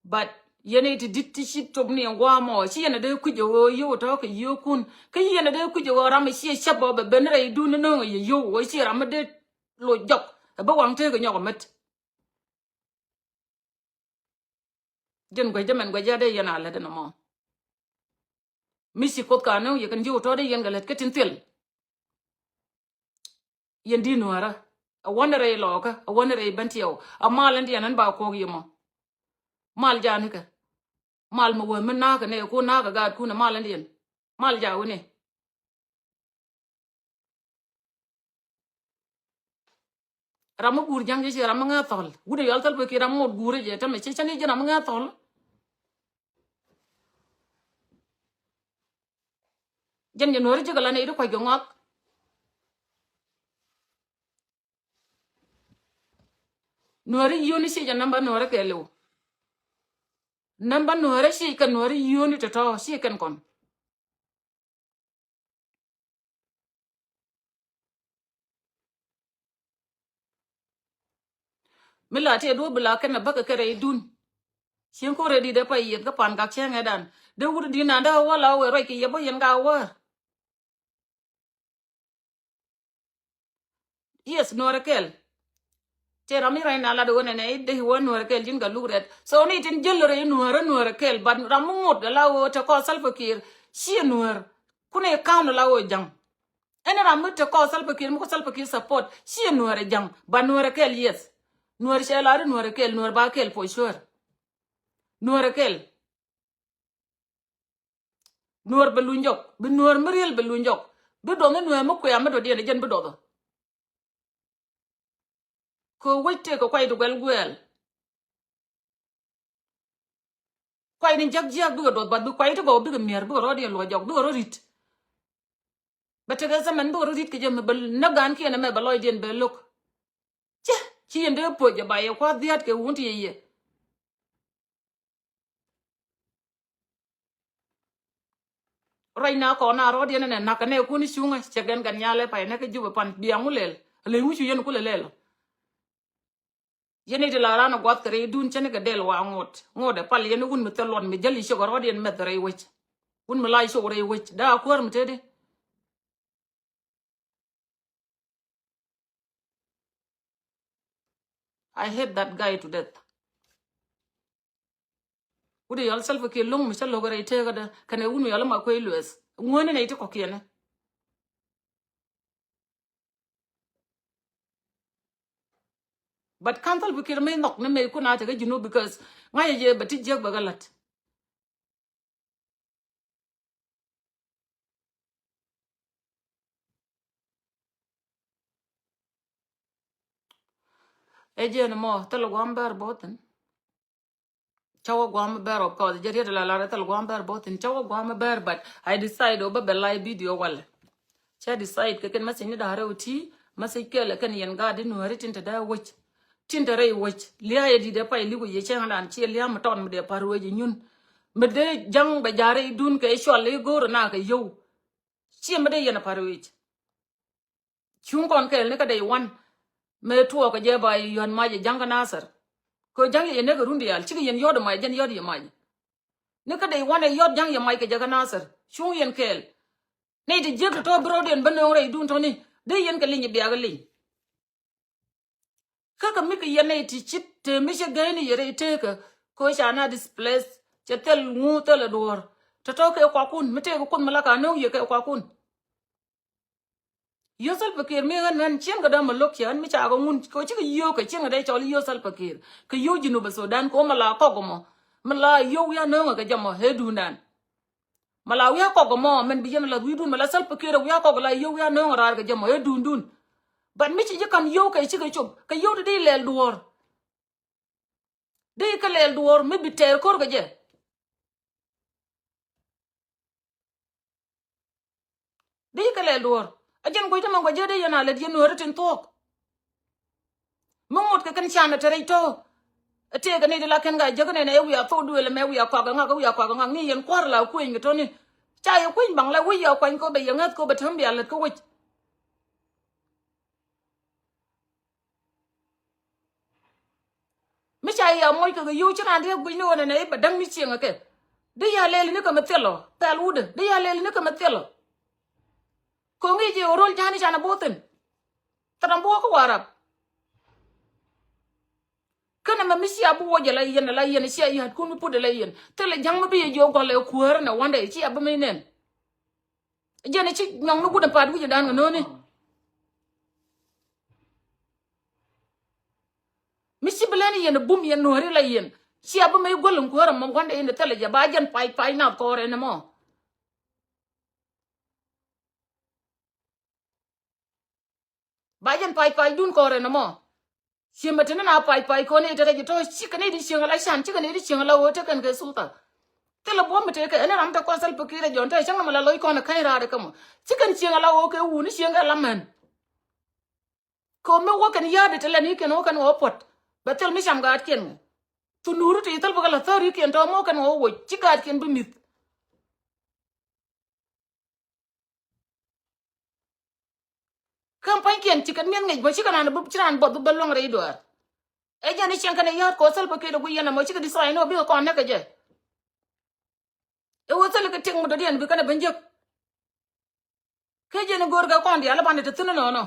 But yɛn i̱ ti di̱t ti ci top ni ɛn gua̱a̱mɔ ci yɛn a dee kui̱c ɛ ɣöö yio̱w tɔ̱ kɛ yio̱wkun. Kä yɛn a dee kui̱c ɛ ɣöö ram ɛ ciɛ cäp ɔ bɛ ben rɛy dun ni no̱o̱ŋ ɛ yɛ yio̱w ɣöö ci ram mi dee loc jɔk ɛ bä waŋ tëëk ɛ nyɔk ɛ mät. Jɛn guɛc jɛ mɛn guɛc jɛ a dee yɛn a lät ɛn ɛmɔ. Mi ci Kuoth ka no̱o̱ŋ yɛ kɛn yio̱w tɔ̱ dee yɛn kɛ lät kä tin thil. Yɛn di̱t nuäärä. A wänɛ rɛy lɔɔkä, a wänɛ rɛy bän tiɛw. A mal in diɛn ɛn ba kuɔk yɛ mɔ. Mal janikɛ. Mal mɛ wee mi na̱a̱kä nɛ ku na̱a̱kä gaatkun a mal in diɛn. Mal ja wini. Ram mi guur ja̱ŋ jɛ ci ram mi ŋäth thɔl. Wut ɛ yɔal thäl pek ki ram mi ŋot guur jɛ tämɛ ci cä ni ji̱ ram mi ŋäth thɔl. Jɛn jɛ nuɔ̱ɔ̱ri ji̱ kɛ la nɛy ti kua̱c kɛ ŋɔak. Nuɔ̱ɔ̱ri yio̱o̱ni ci jɛ namba nuɔ̱ɔ̱ri kɛɛliw. Namba nuɔ̱ɔ̱ri ci kɛ nuɔ̱ɔ̱ri yio̱o̱ni tɔ̱tɔ̱ ci kɛn kɔn. Mi la tëë duɔ̱ɔ̱p bi la kɛn a bäkɛ kɛ rɛy dun. Cieŋ ko̱r ɛ di̱t ɛ pa yieth kä pan gak cäŋɛ dan. Dee wut di̱t nan dee wä la wee ruac kɛ yɛ bä yɛn ka wä. Yes, nuɔrɛ kɛl. Cɛ ram mi rɛy na lat wä nɛnɛ i̱ dee wä nuɔrɛ kɛl ji̱n ka luk rɛt. So ni tin jäl rɛy nuɔrɛ nuɔrɛ kɛl, but ram mi ŋot la wä te kɔ Salva Kiir. Ciɛ nuɔr. Kunɛ ka̱n la wä ja̱ŋ. Ɛn ram mi te kɔ Salva Kiir, mi kɔ Salva Kiir support. Ciɛ nuɔrɛ ja̱ŋ. But nuɔrɛ kɛl, yes. Nuɔrɛ cɛ lar nuɔrɛ kɛl, nuɔrɛ ba kɛl for sure. Nuɔrɛ kɛl. Nuɔɔr bɛ luny jɔk, bi nuɔɔr mi riel bɛ luny jɔk. Bi duɔth ni nuɔɔr mi kuɛ̈ɛ̈ mi dɔ̱diɛn jɛn bi duɔth. Kɛ wec tëëkɛ kuay ti guɛl guɛɛl. Kuay ni jiäk jiäk bikɛ duɔth, but bi kuay ti gɔw bikɛ mi̱er, bikɛ rɔɔdiɛn luɔc jɔk, bikɛ rɔɔd ri̱t. Bɛ tekɛ zaman bikɛ rɔɔd ri̱t kɛ jɛ mi bɛ näk gaankiɛn ɛmɛ bɛ lɔcdiɛn bɛ lo̱k. Cɛ ci yɛn dee puɔc jɛ ba yɛ kua̱r dhia̱a̱t kɛ wun ti yɛ yɛ. Ruac na kɔn a rɔɔdiɛn ɛnɛ na̱k kɛ nɛ kun cuŋä cɛ gɛn gɛn nyalɛ pay nɛ kɛ Jubɛ pan bia ŋu lɛl. Leny wi̱cu yɛn kulɛ lɛl. Yɛn i̱ ti la raan ɛ gua̱th kɛ rɛy dun cä ni kɛ dɛl wa ŋot. Ŋot ɛ pal yɛn i̱ wun mi thil luɔt mi jäl i̱ cok ɛ rɔɔdiɛn mɛth rɛy wec. Wun mi la i̱ cok rɛy wec. Daa kuäär mi teti. I hate that guy to death. Wut i̱ yɔl Salva Kiir lo̱ŋ mi cä lo̱k rɛy teekädä kɛnɛ wut mi yɔl ma kuec lueth. Ŋuäni nɛy ti kɔ̱kiɛnä. But kan Salva Kiir mi nhɔk ni mɛ kun a tekɛ Junub because ŋa̱cä jɛ bɛ ti jiäk bɛ kɛ la̱t. Ɛ jɛn mɔ thil guam bɛr bothin. Cä wä guam bɛr, of course jɛ riet la lar thil guam bɛr bothin. Cä wä guam bɛr, but I decide ɔ bä bɛ live video walɛ. Cä decide kɛ kɛn message ni da̱rɛ ɔ ti message kɛlɛ kɛn yɛn gaat in wääri tin te dee wec. Tin te rɛy wec lia̱a̱ yɛ di̱t ɛ pay lik wec yɛ cɛŋ dan ciɛ lia̱a̱ mi tɔn mi dee pa̱r wec inyun. Mi dee ja̱ŋ bɛ ja̱rɛ idun kɛ icual igo̱o̱r na kɛ yio̱w. Ciɛ mi dee yɛn a pa̱r wec. Cuŋ kɔn kɛɛl ni kä day one. Mëë tuɔɔk kɛ jɛ ba yɔ̱t mac ɛ ja̱ŋ kä Nasir. Kɛ ja̱ŋ yɛ yɛ nɛk kɛ run diaal cikɛ yɛn yɔ̱t ɛ mac jɛn yɔ̱t yɛ mac. Ni kä day one ɛ yɔ̱t ja̱ŋ yɛ mac kɛ jɛ kä Nasir. Cuŋ yɛn kɛɛl. Nɛy ti jiäk ti tɔ̱ bi rɔ̱diɛn bä nööŋ rɛy dun tɔ̱ni dee yɛn kɛ liny ɛ biakä liny. Kä kɛ mi kɛ yɛn nɛy ti cit te mi cɛ gäyni yɛ rɛy teekä. Kɛ ca na displace cɛ thil ŋu thil ɛ duɔ̱ɔ̱r. Tɔ̱tɔ̱ kɛ kuakun mi tëëkɛ Kuoth mi la ka nööŋ yɛ kɛ kuakun. Yio̱w Salva Kiir mi ɣän ɣän cieŋ kɛ dämɛ lo̱k cɛ ɣän mi ca kɛ ŋun kɛ cikɛ yio̱w kɛ cieŋ kɛ dee cɔl yio̱w Salva Kiir kɛ yio̱w Junub Sudan kɛ ɣöö mi la kɔk mɔ mi la yio̱w wi̱i̱ a nööŋɛ kɛ jɛ mɔ ëë duundan. Mi la wi̱i̱ a kɔk mɔ min bi yɛn lath wi̱i̱dun mi la Salva Kiir wi̱i̱ a kɔk la yio̱w wi̱i̱ a nööŋɛ raar kɛ jɛ mɔ ëë duundun. But mi ci ji̱ kam yio̱w kɛ cikɛ cop kɛ yio̱w ti dee lɛl duɔ̱ɔ̱r. Dee kɛ lɛl duɔ̱ɔ̱r mi bi tɛɛr ko̱r kɛ jɛ. Dee kɛ lɛl duɔ̱ɔ̱r. A jɛn guic tämɛ gua̱c jɛ dee yɛn a lät yɛn nuääri tin thuɔ̱k. Mi ŋot kɛ kɛn can a te rɛc tɔ̱. A tëëkɛ ni di la kɛn ka jäk nɛn ɛ wiaa thok duël ɛmɛ wiaa kɔak ɛ ŋak wiaa kɔak ɛ ŋak ni yɛn kua̱r la kuëny kɛ tɔ̱ni. Ca yɛ kuëny baŋ la wec yɛ kuany kɛ bɛ yɛ ŋäth kɛ bɛ täm bia lät kä wec. Mi ca yia muɔc kɛ kɛ yio̱w ci raan ti guic ni ɣän ɛnɛ i̱ bɛ däŋ ni cieŋ ɛ kɛ. Di ya lɛl ni kɛ mi thilɔ thɛl wudɛ di ya lɛl ni kɛ mi thilɔ. Ko̱ŋ i̱ jiɛ ɣän ro̱l ja̱a̱n i̱ can ɛ bo̱thin. Thil ram bi wä kä Warap. Känɛ mɛ mi cia bi wä jɛ la yɛn la yɛn cia yat kun mi put ɛ la yɛn thilɛ ja̱ŋ mi bi yɛ jiɔ gɔl ɛ kuäär ɛnɛ wandɛ cia bi mi nɛn. Jɛn i̱ ci nyɔŋ ni wut ɛn pa̱a̱t wi̱cdan kɛ no̱o̱ni. Mi ci bi lɛn yɛn bum yɛn nuɔ̱ɔ̱ri la yɛn. Cia bi mi guäl in kuäär ɛmɔ gua̱ndɛ in thilɛ jɛ ba jɛn pac pac nath kɔɔr ɛn ɛmɔ. Ba jɛn pac pac dun kɔɔr ɛn ɛmɔ. Ciemɛ tini na pac pac kɔn i̱ tekɛ ji̱ tɔ̱ cikɛ ni di cieŋ ala can cikɛ ni di cieŋ ala ɣöö tekɛn kɛ sulta. Thilɛ buɔ̱m mi tekɛ ɛn ram te kɔn Salva Kiir ɛ jɔn te cäŋ nɔmɔ la loc kɔn ɛ käny raar ɛ kä mɔ. Cikɛn cieŋ ala ɣöö kɛ wuni cieŋ kɛ la mɛn. Kɛ ɣöö mi wä kɛn ya̱a̱t di te lɛn i̱ kɛn wä kɛn wä puɔ̱t bɛ thil mi cam gaatkiɛn ŋɛ. Thunduuri ti thil bikɛ la thäär i̱ kɛn tɔ̱ mi wä kɛn wä woc ci gaatkiɛn bi mi̱th. Kä pa̱nykiɛn ci kɛn mi̱eth ŋic bä ci kɛn an ci raan buɔth bi bä luäŋ rɛy duaar. Ɛ jɛn i̱ cieŋ kɛn ɛ ya̱a̱t kɛ ɣöö Salva Kiir ɛ guic yɛn ɛmɔ cikɛ di tha̱a̱c ni ɣöö bikɛ kɔn näk kɛ jɛ. Ɛ ɣöö thilɛ kɛ tiɛŋ mi dɔ̱diɛn bi kɛn ɛ ben jek. Kä jɛn i̱ go̱o̱rkɛ kɔn diaal i̱ banɛ te thi̱n inɔnɔ.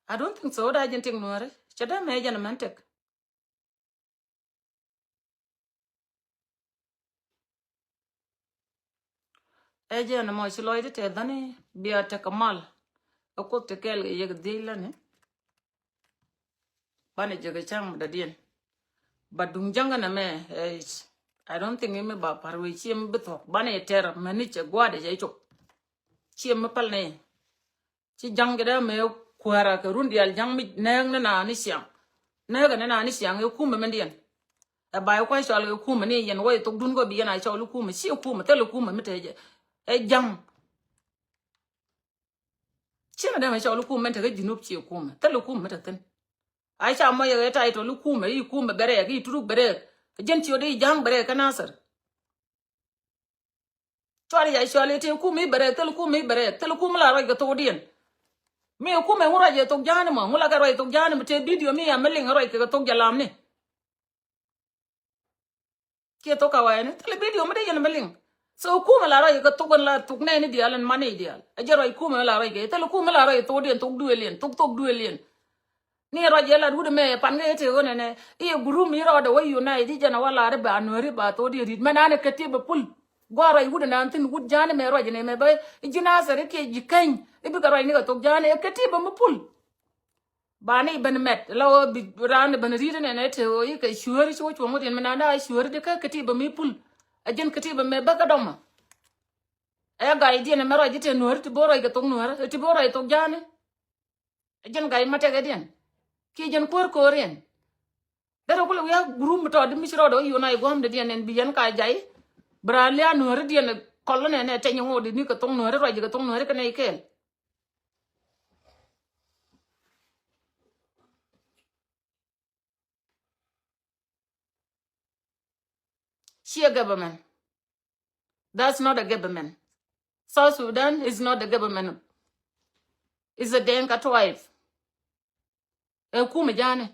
I don't think so. Daa jɛn tiɛŋ nuääri cɛ dee mɛ jɛn mɛn tɛk. Ɛ jɛn mɔ ci lɔcdä tɛth dhani bia tekɛ mal. Ɛ Kuoth ti kɛɛl kɛ yek dhiec läni. Banɛ jɛ kɛ cäŋ mi dɔ̱diɛn. Ba duŋ jäŋ kɛnɛ mɛ, eh, I don't think mi ba pa̱r wee ciɛ mi bi thuɔ̱k. Banɛ jɛ tɛr mɛni cɛ gua̱dɛ cɛ cop. Ciɛ mi päl ni. Ci ja̱ŋ kɛ dee mëë kuäärä kɛ run diaal ja̱ŋ mi nääk ni naan ni ciaŋ. Nääk kɛ ni naan ni ciaŋ ɛ kumɛ mɛndiɛn. Ɛ ba ɛ kua̱c cɔal kɛ kumɛ ni yɛn wä ɛ thok dun kɔ bi yɛn a cɔl kumɛ. Ci kumɛ, thil kumɛ mi te jɛ. Ɛ ja̱ŋ. Ci na dee mɛ cɔl kumɛ mɛn te kä Junub ci kumɛ. Thil kumɛ mi te thin. A ca mɔ yɛ ɛ title kumɛ, i̱ kumɛ bɛ rɛɛk, i̱ turuk bɛ rɛɛk. Jɛn ci ɔ dee i̱ ja̱ŋ bɛ rɛɛk kä Nasir. Cuari ya cuali ti kum i̱ bɛ rɛɛk, thil kum i̱ bɛ rɛɛk, thil kum la ruac kɛ thokdiɛn. Mi kum ɛ ŋu ruac ɛ thok ja̱a̱ni mɔ, ŋu la kɛ ruac ɛ thok ja̱a̱ni mɔ, te video mi ya mi liŋ ruac kɛ thok jalamni. Kiɛ thok kawayni, thil video mi dee yɛn mi liŋ. So kum ɛ la ruac kɛ thok ɛn la thok nɛɛni diaal ɛn mani diaal. Ɛ jɛ ruac kum ɛ la ruac kɛ, thil kum ɛ la ruac ɛ thokdiɛn, thok duëëliɛn, thok thok duëëliɛn. Ni ruac yɛ lat wut mɛ pan kɛ yɛ tëë ɣän ɛnɛ. I̱ yɛ gurum i̱ rɔɔdɛ wä unite i̱ jɛn a wä lar i̱ ba nuääri ba thok diɛ ri̱t mɛ nanɛ kɛ ti bɛ pul. Gua̱a̱r ruac wut ɛnan thi̱n wut ja̱a̱ni mɛ ruac ɛnɛ mɛ bä i̱ ji̱ Nasir i̱ kiɛ ji̱ keny i̱ bikɛ ruac ni kɛ thok ja̱a̱ni ɛ kɛ ti bɛ mi pul. Ba ni ben mɛt la wä bi raan ben ri̱t ɛnɛ nɛ tëë ɣä i̱ kɛ cuääri ci wä cuɔ̱ŋ wä diɛn mɛ nan da̱a̱ cuääri di kä kɛ ti bɛ mi pul. Ɛ jɛn kɛ ti bɛ mɛ bä kä dɔmɔ. Ɛ ga̱y diɛn ɛmɛ ruac i̱ tëë nuääri ti bä ruac kɛ thok nuääri ti bä ruac thok ja̱a̱ni. Ɛ jɛn ga̱y ma tɛkɛ diɛn kiɛ jɛn kuäär ko̱o̱riɛn. Derɛ kulɛ wi̱i̱ a gurum mi tɔɔdi mi ci rɔɔdɛ wä yun a i̱ gua̱a̱mdɛ diɛn ɛn bi yɛn ka jay. Bi raan lia̱a̱ nuääri diɛn kɔl nɛ nɛ tɛny ŋot ini kɛ thok nuääri ruac kɛ thok nuääri kɛnɛ ikɛɛl. Ci a government. That's not a government. South Sudan is not a government. It's a Dinka tribe. Ɛ kumɛ ja̱a̱ni.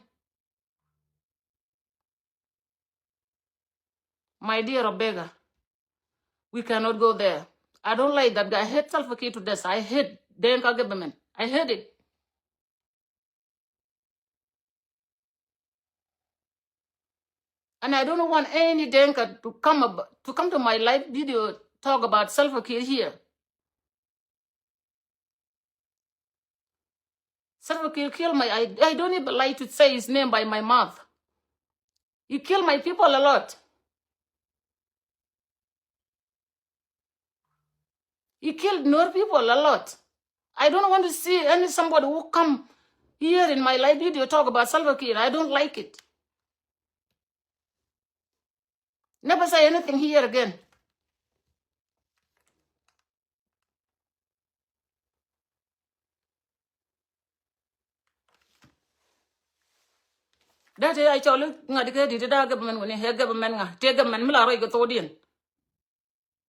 My dear Rebecca, we cannot go there. I don't like that guy. I hate Salva Kiir to death. I hate Dinka government. I hate it. And I don't want any Dinka to come ab- to come to my live video talk about Salva Kiir here. Salva Kiir kill my, I, I don't even like to say his name by my mouth. He killed my people a lot. He killed Nuer people a lot. I don't want to see any somebody who come here in my live video talk about Salva Kiir. I don't like it. Never say anything here again. Dee tëë a cɔl i̱ ŋa̱t kɛ di̱t i̱ da̱a̱ government wuni, ɛ government ŋa̱, tëë government mi la ruac kɛ thokdiɛn.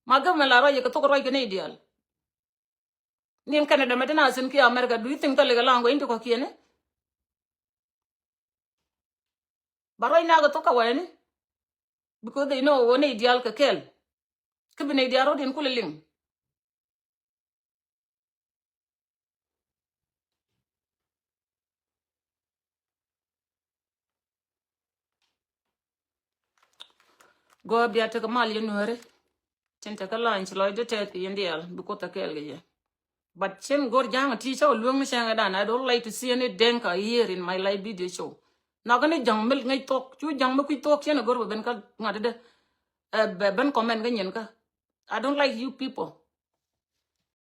Ma government la ruac kɛ thok ruac kɛ nɛy diaal. Ni in Canada mɛ ti na thi̱n kiɛ America, do you think thil kɛ language in ti kɔ̱kiɛn i̱? Ba ruac nak kɛ thok kɛ wɛni. Because they know wä nɛy diaal kɛ kɛl. Kä bi nɛy diaal rɔ̱diɛn kulɛ liŋ. Gɔaa bia tekɛ mal yɛ Nuääri. Tin tekɛ lany ci lɔcdä tɛth yɛn diaal bi Kuoth ɛ kɛɛl kɛ yɛ. But cin go̱r ja̱a̱ŋ ti cä wä lueŋni cäŋɛ dan. I don't like to see any Dinka here in my live video show. Nakä ni ja̱ŋ mi ŋäc thok, cu ja̱ŋ mi kui̱ thok cin a go̱r bɛ ben kä ŋa̱t dee. Ɛ, bɛ ben comment kä nyin kä. I don't like you people.